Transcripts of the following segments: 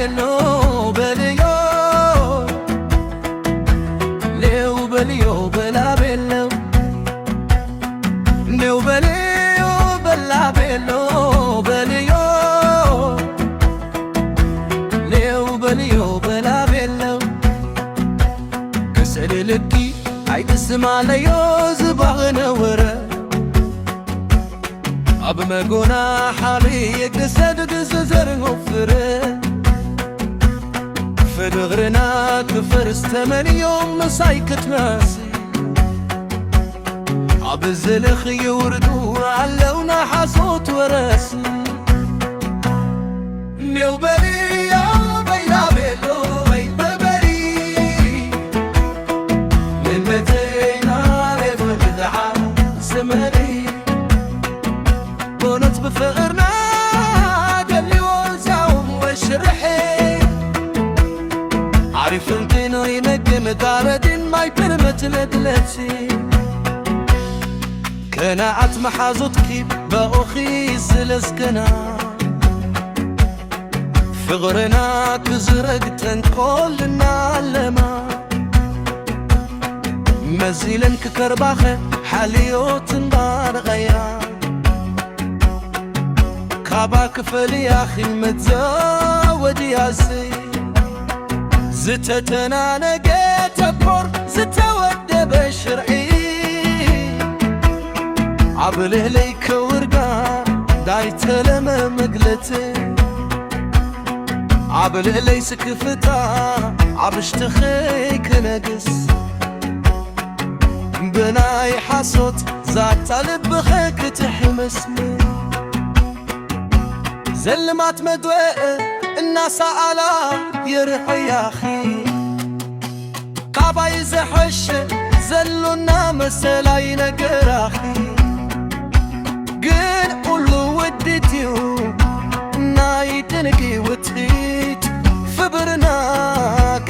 ኔው በልዮ፣ ኔው በልዮ በላቤለው፣ ኔው በልዮ በላቤሎ በልዮ፣ ኔው በልዮ በላቤለው። ክስእል ልኪ ኣይትስማለዮ ዝባህነ ወረ፣ ኣብ መጎና ሓሊ የግሰድ ግዝዘር ወፍረ፣ ፍድግርና ክፈርስ ተመንዮም ምሳይ ክትመሲ፣ ኣብ ዝልኽ ይውርዱ ኣለውና ሓሶት ወረሲ። ኔው በልዮ በይና ቤሎ ወይ በበሪ፣ ንመተይና ሌቦ ብድዓ ስመሪ፣ ቦኖት ብፍቕርና ደልዎ ዚያዎም ወሽርሐ፣ ዓሪፍን ጢኖ ይነግን ጋረዲን ማይ ፕርምት ለድለሲ፣ ከነዓት መሓዙትኪ በኦኺ ስለዝገና፣ ፍቕርና ክዝረግ ተንኮልና ኣለማ፣ መዚለን ክከርባኸ ሓልዮትን ባርቐያ፣ ካባ ክፈልያኺ መዘወድያሲ፣ ዝተተናነገ ተኮር ዝተወደበ ሽርዒ፣ ኣብ ልዕለይ ከውርዳ ዳይተለመ መግለጽ፣ ኣብ ልዕለይ ስክፍታ ኣብ ሽትኸይ ክነግስ፣ ብናይ ሓሶት ዛታ ልብኸ ክትሕምስኒ፣ ዘልማት መድወ እናሰኣላ የርሕያኺ፣ ካባይ ዘሐሸ ዘሎና መሰላይ ነገራኺ፣ ግን ኩሉ ውዲት እዩ ናይ ድንቂ ውፅኢት፣ ፍብርና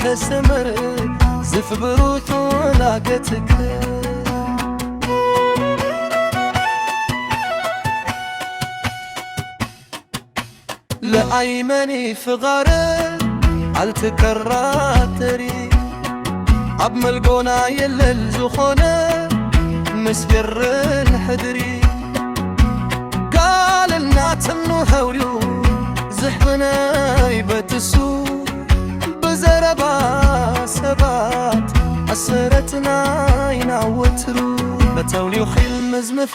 ከሰምር ዝፍብሩት ወላገትክ። ለኣይመኒ ፍቓረ ኣልትከራተሪ፣ ኣብ መልጎና የለን ዝኾነ ምስጢርን ሕድሪ፣ ጋል እናትኑ ሐውርዩ ዝሕብነይ በትሱ፣ ብዘረባ ሰባት ኣሰረትና ኢና ወትሩ፣ በተውልዩ ኺል መዝምፍ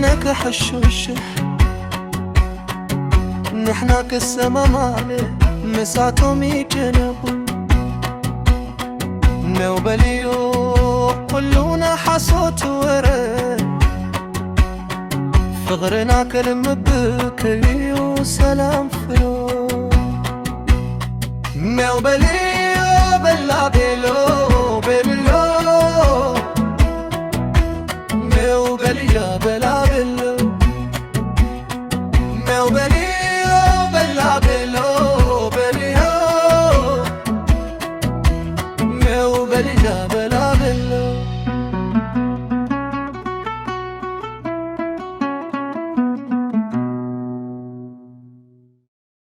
ነከ ሕሹሽሕ ንሕና ክሰማማዕ ምሳቶም ይጨነቁ ነው በልዮ ኩሉና ሓሶት ወረ ፍቕርና ከልምብ ክልዩ ሰላም ፍዮ ነው በልዮ በላ ቤሎ